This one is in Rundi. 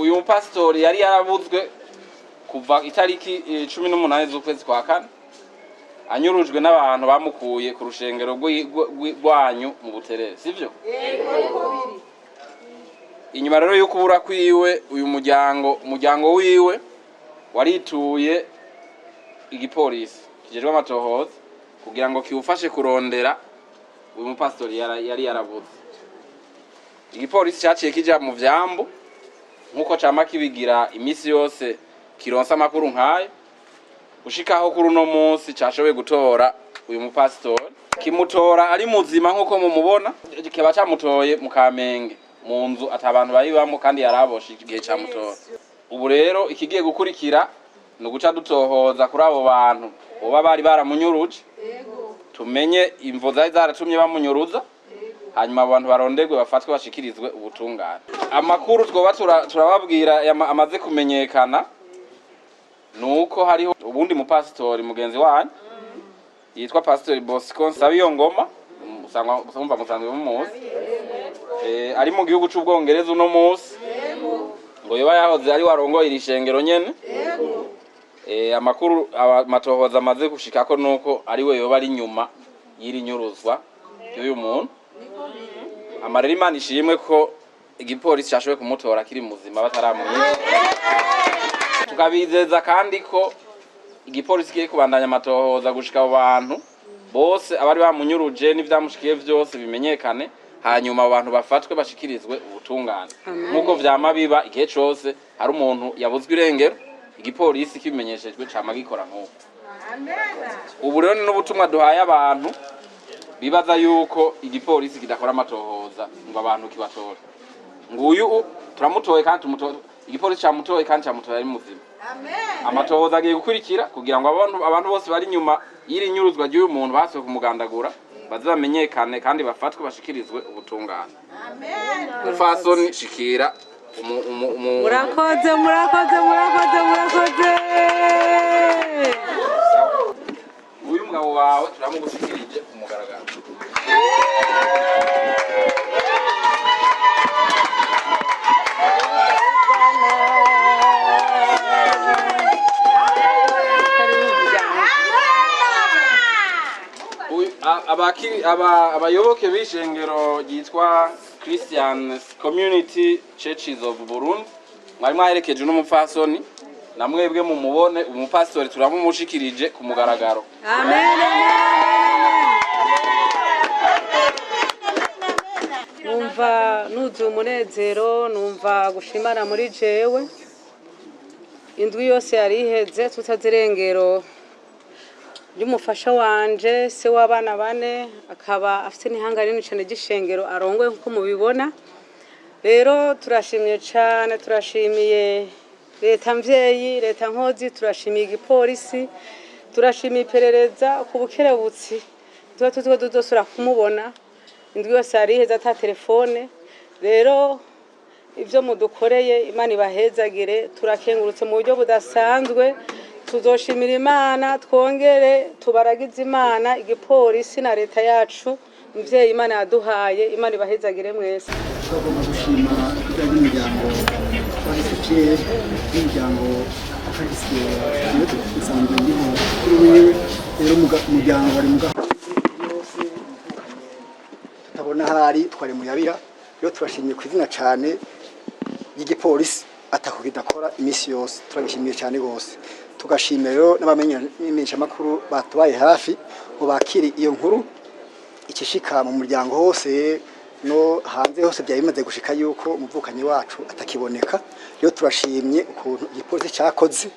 Uyu mupasitori yari yarabuzwe kuva itariki 18 z'ukwezi kwa kane, anyurujwe n'abantu bamukuye ku rushengero rwanyu mu Buterere, sivyo? Inyuma rero y'uko ubura kwiwe, uyu muryango wiwe warituye igipolisi kijejwe amatohoza kugira ngo kiwufashe kurondera uyu mupasitori yari yarabuze. Igipolisi caciye kija mu vyambu nk'uko cama kibigira imisi yose kironsa amakuru nk'ayo, gushikaho kuri uno munsi cashoboye gutora uyu mupasitori, kimutora ari muzima nk'uko mumubona. Kiba camutoye mu Kamenge mu nzu ata bantu bayibamo, kandi yaraboshe igihe camutora. Ubu rero ikigiye gukurikira ni uguca dutohoza kuri abo bantu boba bari baramunyuruje, tumenye imvo zari zaratumye bamunyuruza, hanyuma abo bantu baronderwe, bafatwe, bashikirizwe ubutungane. Amakuru twoba turababwira amaze kumenyekana nuko hariho ubundi mupasitori mugenzi wanyu yitwa Pasitori Bosco Nsabiyongoma, usangwa musanzwe mumuzi, ari mu gihugu c'Ubwongereza uno munsi, ngo yoba yahoze ari warongoye iri shengero nyene. Amakuru amatohoza amaze gushikako nuko ari we yoba ari nyuma y'iri nyuruzwa ry'uyu muntu. Amarero Imana ishimwe ko igipolisi cashoboye kumutora akiri muzima bataramwica. Tukabizeza kandi ko igipolisi kigiye kubandanya amatohoza gushika abo bantu bose abari bamunyuruje n'ivyamushikiye vyose bimenyekane, hanyuma abo bantu bafatwe, bashikirizwe ubutungane, nk'uko vyama biba igihe cose hari umuntu yabuzwe irengero. Igipolisi kibimenyeshejwe cama gikora nk'uko. Ubu rero ni n'ubutumwa duhaye abantu bibaza yuko igipolisi kidakora amatohoza ngo abantu kibatore. Nguyu turamutoye, kandi tumutoye, igipolisi camutoye, kandi camutoye ari muzima. Amatohoza agiye gukurikira kugira ngo abantu bose bari inyuma y'iri nyuruzwa ry'uyu muntu basuye kumugandagura baze bamenyekane kandi bafatwe, bashikirizwe ubutungane. Mufasoni, shikira umu Murakoze, murakoze, murakoze, murakoze. Uyu mugabo wawe turamugushikirije ku mugaragaro. Abayoboke b'ishengero ryitwa Christian Community Churches of Burundi mwari mwaherekeje n'umupfasoni, na mwebwe mumubone umupasitori turamumushikirije ku mugaragaro. Amen, amen. Numva nuzuye umunezero, numva gushimana muri jewe. Indwi yose yari iheze tutazi irengero ry'umufasha wanje, se w'abana bane, akaba afite n'ihanga rinini cyane ry'ishengero arongoye nk'uko mubibona. Rero turashimye cyane, turashimiye leta mvyeyi, leta nkozi, turashimiye igipolisi, turashimiye iperereza ku bukerebutsi. Tuba tuzi ko tuzosubira kumubona. Indwi yose yari iheze ata telefone. Rero ibyo mudukoreye, Imana ibahezagire. Turakengurutse mu buryo budasanzwe. Tuzoshimira Imana, twongere tubaragize Imana, igipolisi na leta yacu mvyeyi Imana yaduhaye. Imana ibahezagire mwese. Twagomba gushima ibya ry'umuryango wa Pierre n'umuryango wa nsanzwe ndiho kuri wiwe. Rero umuryango wari mu yose tutabona ahari twari muyabira. Rero turashimye ku izina cyane ry'igipolisi atako kidakora iminsi yose, turabishimiye cyane rwose. Tugashimira rero n'abamenyeshamakuru batubaye hafi ngo bakire iyo nkuru ikishika mu muryango hose no hanze hose. Byari bimaze gushika yuko umuvukanyi wacu atakiboneka. Rero turashimye ukuntu igipolisi cyakoze.